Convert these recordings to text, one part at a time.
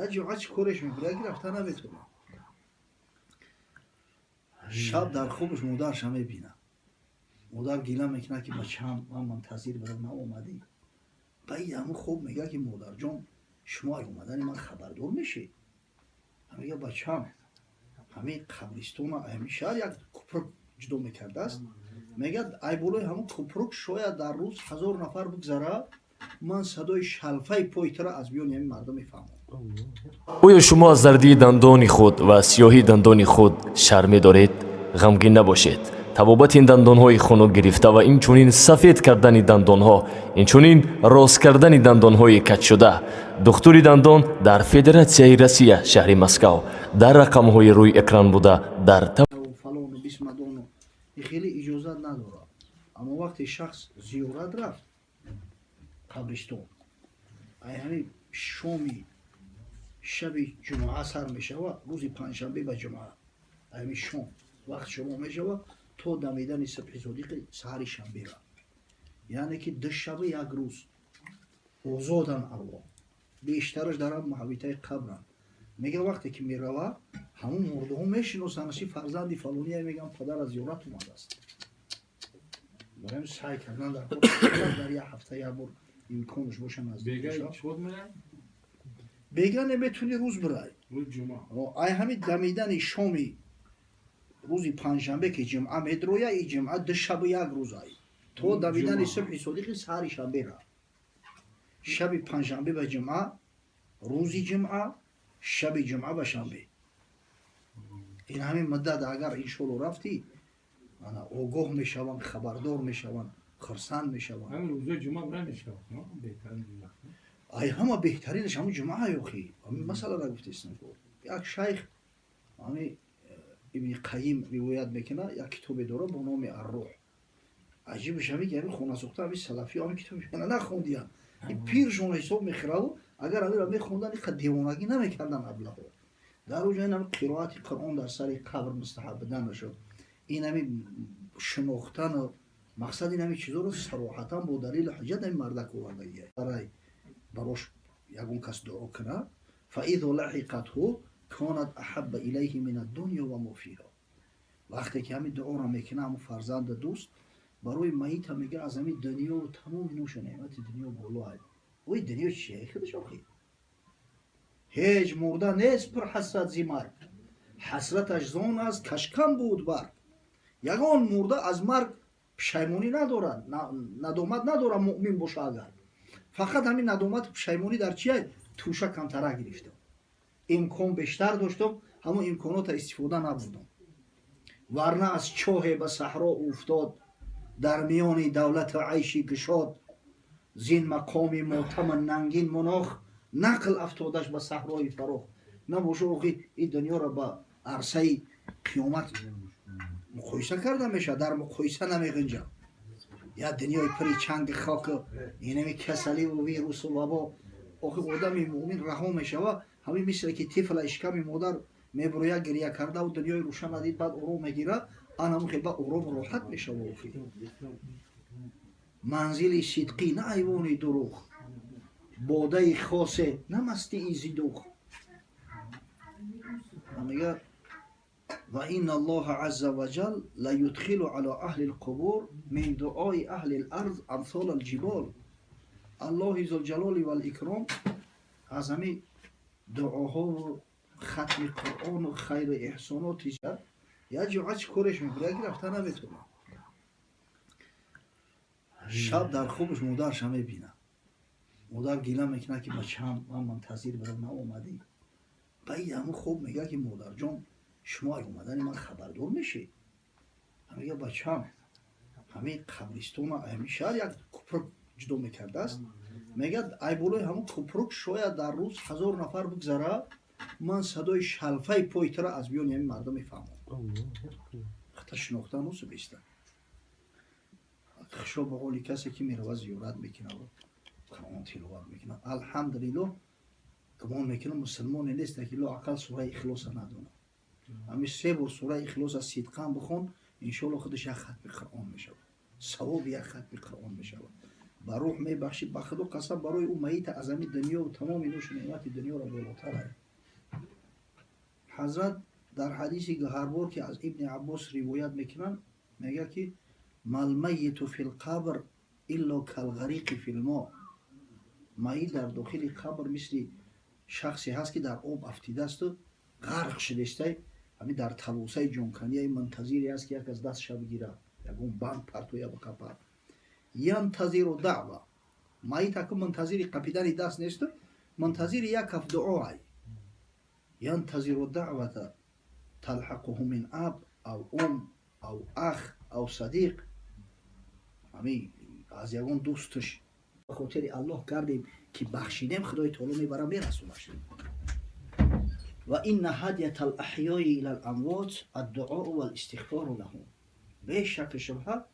Як ҷумъа чӣ кореш мебурад, ки рафта наметавонад. Шаб дар хобаш модарша мебинад. Модар гила мекунад, ки бачаам, ман мунтазир будам, наомадӣ. Ба ин ҳамун хоб мегӯяд, ки модарҷон, шумо ай омадани ман хабардор мешед. Мегӯяд, бачаам, ҳамин қабристона, ҳамин шаҳр як купрук ҷудо мекардааст. Мегӯяд, ай болои ҳамун купрук шояд дар рӯз 1000 нафар бигзарад, ман садои шалфаи пои туро аз миёни ҳамин мардум мефаҳмам. Оё шумо аз зардии дандони худ ва сиёҳии дандони худ шарм медоред? Ғамгин набошед. Табобати ин дандонҳои хунук гирифта ва инчунин сафед кардани дандонҳо, инчунин рост кардани дандонҳои каҷшуда, духтури дандон дар Федератсияи Россия, шаҳри Москав, дар рақамҳои рӯи экран буда дар Фалону бисмадону хеле иҷозат надорад. Аммо вақте шахс зиёрат рафт қабристон, ай ҳамин шоми шаби ҷумъа сар мешавад, рӯзи панҷшанбе ба ҷумъа, ҳамин шом вақт шумо мешавад то дамидани субҳи содиқи саҳари шанбера, яъне ки 2 шаба як рӯз озодан арвоҳ, бештараш дар ҳам маҳвитаи қабранд. Мега, вақте ки мерава, ҳамун мурдаҳо мешиносанд, ши фарзанди фалония, меган, падар аз зиёрат омадааст. Барои сай кардан дар як ҳафта як бор имконаш боша, наздик. Бега неметуни, рӯз бирай. Ай ҳамин дамидани шоми рӯзи панҷшанбе, ки ҷумъа медроя, и ҷумъа 2 шабу як рӯзай, то дамидани субҳи содиқи саҳари шанбера, шаби панҷшанбе ба ҷумъа, рӯзи ҷумъа, шаби ҷумъа ба шанбе, ин ҳамин муддат агар иншолло рафтӣ, огоҳ мешаванд, хабардор мешаванд, хурсанд мешаванд. Ай ҳама беҳтаринаш ҳамун ҷумъа. Ёхи ҳамин масъалара гуфтестам. Як шайх, ҳами Ибни Қайим ривоят мекунад, як китобе дорад бо номи Аррӯҳ. Аҷибаш ҳами ки ҳами хонасохта, ҳами салафиё ҳами китоби нахондиянд. Ин пиршон ҳисоб мехӯраву агар ҳамира мехондан, иқа девонагӣ намекардан аблаҳо. Дар оҷа ин ҳами қироати Қуръон дар сари қабр мустаҳаб буданашо, ин ҳами шинохтану мақсад, ин ҳами чизоро сароҳатан бо далелу ҳуҷҷат ҳами мардак овардагия. Барай барош ягон кас дуо кунад, فإذا لحقته كانت أحب إليه من الدنيا وما فيها. Вақте ки ҳамин дуоро мекунад ҳамун фарзанду дӯст барои майита, мега, аз ҳамин дунёву тамоми нӯшу неъмати дунё боло ай. Ой, дунё чия худаш охи? Ҳеҷ мурда нест пур ҳасрат зи марг, ҳасраташ зон аст кашкам буд барг. Ягон мурда аз марг пушаймонӣ надорад, надомат надорад, муъмин боша агар. Фақат ҳамин надомату пушаймонӣ дар чия? Тӯша камтара гирифтам, имкон бештар доштам, ҳамон имконота истифода набурдам. Варна аз чоҳе ба саҳро уфтод, дар миёни давлату айши кушод, зин мақоми мотама нангин мунох, нақл афтодаш ба саҳрои фарох. Набошо охи, ин дунёро ба арсаи қиёмат муқоиса карда мешавад? Дар муқоиса намеғинҷад. Як дунёи пури чанги хоку инами касаливу вирусу вабо. Охи, одами муъмин раҳо мешава, ҳамин мисле ки тифла ишками модар мебурояд, гиря кардаву дунёи рӯшан надид, баъд ором мегирад, анаму хел ба орому роҳат мешава. Охи, манзили сидқӣ на айвони дурӯғ, бодаи хосе на мастии зидуғ. Мегӯяд: وإن الله عز وجل ليدخل على أهل القبور من دعاء أهل الأرض أمثال الجبال. Аллоҳи зулҷалоли валикром аз ҳамин дуоҳову хатми Қуръону хайру эҳсоноти. Як ҷумъа чӣ кореш мебурад, ки рафта наметавонад. Шаб дар хобаш модарша мебинад. Модар гила мекунад, ки бачаам, ман мунтазир будам, наомадӣ. Ба ин ҳамун хоб мегӯяд, ки модарҷон, шумо ай омадани ман хабардор мешед. Мегӯяд, бачаам, ҳамин қабристона, ҳамин шаҳр як купрук ҷудо мекардааст. Мегӯяд, ай болои ҳамун купрук шояд дар рӯз 1000 нафар бигзарад, ман садои шалфаи пои туро аз миёни ҳамин мардум мефаҳмам. Хата шинохтан усу беста. Хушо ба ҳоли касе ки мерава, зиёрат мекунад, Қуръон тиловат мекунад. Алҳамдулиллоҳ, гумон мекунам, мусулмоне нест, ки лоақал сураи Ихлоса надонад. Ҳамин се бор сураи Ихлоса сидқан бихон, иншоалло худаш як хатми Қуръон мешавад, савоби як хатми Қуръон мешавад. Ба рӯҳ мебахшӣ, ба Худо қасам, барои ӯ майита аз ҳамин дунёву тамоми нӯшу неъмати дунёро болотар. Ҳазрат дар ҳадиси гаҳарбор, ки аз Ибни Аббос ривоят мекунанд, мегӯяд, ки ما الميت في القبر إلا كالغريق في الماء. Майит дар дохили қабр мисли шахсе ҳаст, ки дар об афтидаасту ғарқ шудестай, ҳамин дар талосаи ҷонканияи мунтазире аст, ки як аз дастша бигирад, ягон банд партоя бикапад. ينتظر دعوة. Майит аку мунтазири қапидани даст несту, мунтазири як каф дуоай. ينتظر دعوة تلحقه من أب أو أم أو أخ أو صديق. Ҳамин аз ягон дӯсташ хотири Аллоҳ кардем, ки бахшидем, Худои таоло мебара, мерасонаш. وإن هدية الأحياء إلى الأموات الدعاء والاستغفار لهم. Бешаку шубҳа,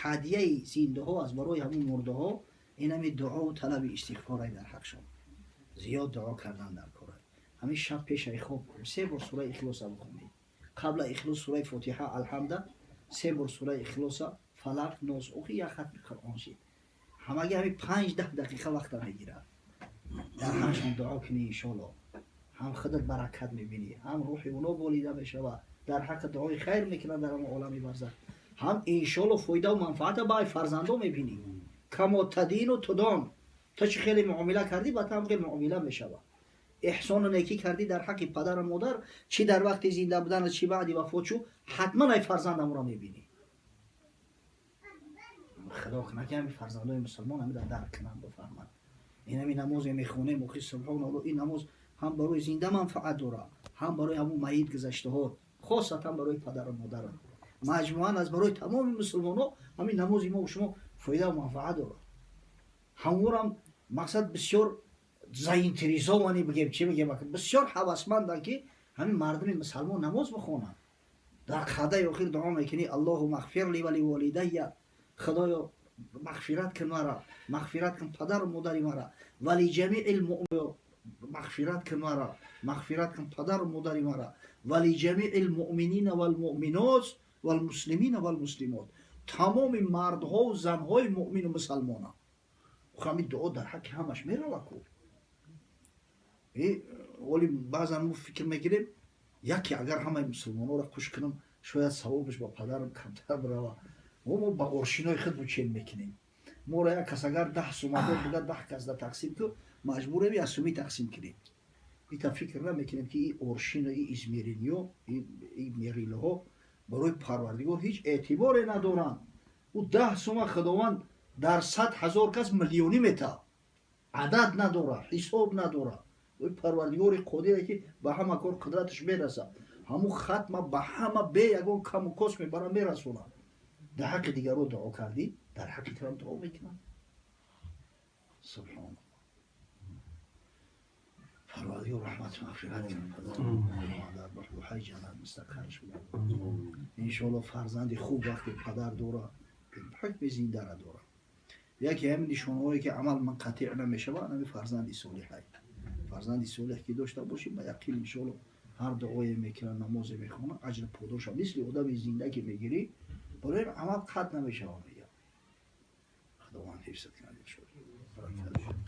ҳадияи зиндаҳо аз барои ҳамун мурдаҳо инами дуову талаби истиғфорай. Дар ҳақшон зиёд дуо кардан дар кора. Ҳамин шаб пешаи хоб се бор сураи Ихлоса бихонед. Қабла Ихлос сураи Фотиҳа, Алҳамда, се бор сураи Ихлоса, Фалақ, Нос. Охи, як хатми Қуръон шид. Ҳамаги ҳамин 5-10 дақиқа вақта мегирад. Дар ҳақшон дуо кунӣ, иншоалло, ҳам худат баракат мебинӣ, ҳам рӯҳи оно болида мешавад, дар ҳаққи дуои хайр мекунад дар ҳамон олами барзах, ҳам иншоалло фоидаву манфаата ба фарзандо мебинӣ. كما تدين تدان. То чӣ хеле муомила кардӣ, ба там хел муомила мешавад. Эҳсону некӣ кардӣ дар ҳаққи падару модар, чӣ дар вақти зинда будан, чӣ баъди вафот шу, ҳатман ай фарзандамро мебинӣ. Худо кунад, ки ҳами фарзандои мусулмон ҳами дар дарк кунанд, бифаҳманд. Ин ҳами намозе мехонем, охи, субҳоналло, ин намоз ҳам барои зинда манфаат дорад, ҳам барои ҳамун майит гузаштаҳо, хосатан барои падару модарам, маҷмӯан аз барои тамоми мусулмонҳо ҳамин намози мо шумо фоидаву манфаат дорад. Ҳамворам мақсад бисёр заинтересованный бигем, чӣ бигем, бисёр ҳавасманданд, ки ҳамин мардуми мусалмон намоз бихонанд. Дар қадаи охир дуо мекунӣ: اللهم اغفر لي ولوالدي. Худоё, мағфират кун мара, мағфират кун падару модари мара. ولجميع мағфират кун мара, мағфират кун падару модари мара. ولجميع المؤمنين والمؤمنات والمسلمين والمسلمات. Тамоми мардҳову занҳои муъмину мусалмона. Ҳамин дуо дар ҳаққи ҳамаш мерава ку. Оли баъзан мо фикр мекунем, яке агар ҳамаи мусулмонҳоро хуш кунам, шояд савобаш ба падарам камтар бирава. Мо ба оршинои худ мучен мекунем. Моро як кас агар 10 сума дод, бига 10 кас да тақсим ку, маҷбурем як сумӣ тақсим кунем. Ита фикр намекунем, ки и оршину, и измерения, и мерила ҳо барои Парвардигор ҳеҷ эътиборе надоранд. Ӯ 10 сума Худованд дар 100 000 кас миллионӣ мета. Адад надора, ҳисоб надора. Парвардигори қодире, ки ба ҳама кор қудраташ мерасад, ҳамун хатма ба ҳама бе ягон каму кос мебара, мерасонад. Дар ҳаққи дигаро дуо кардӣ, дар ҳаққи туам дуо мекунад. Субҳоналлоҳ. Парвардигор раҳмату мағфират кунад, дар баҳбуҳаи ҷаннат мустақарш бигардонад, иншоалло. Фарзанди хуб вақте падар дора, ҳукми зиндара дорад. Яке ҳамин нишонаҳое, ки амал мунқатиъ намешавад, ҳамин фарзанди солиҳай. Фарзанди солиҳ ки дошта бошӣ, ба яқин, иншоалло, ҳар дуое мекунад, намозе мехонад, аҷр подоша мисли одами зинда ки мегирӣ. Барои амал қатъ намешавад, мегӯям. Худованд ҳифзат кунад, иншоалло.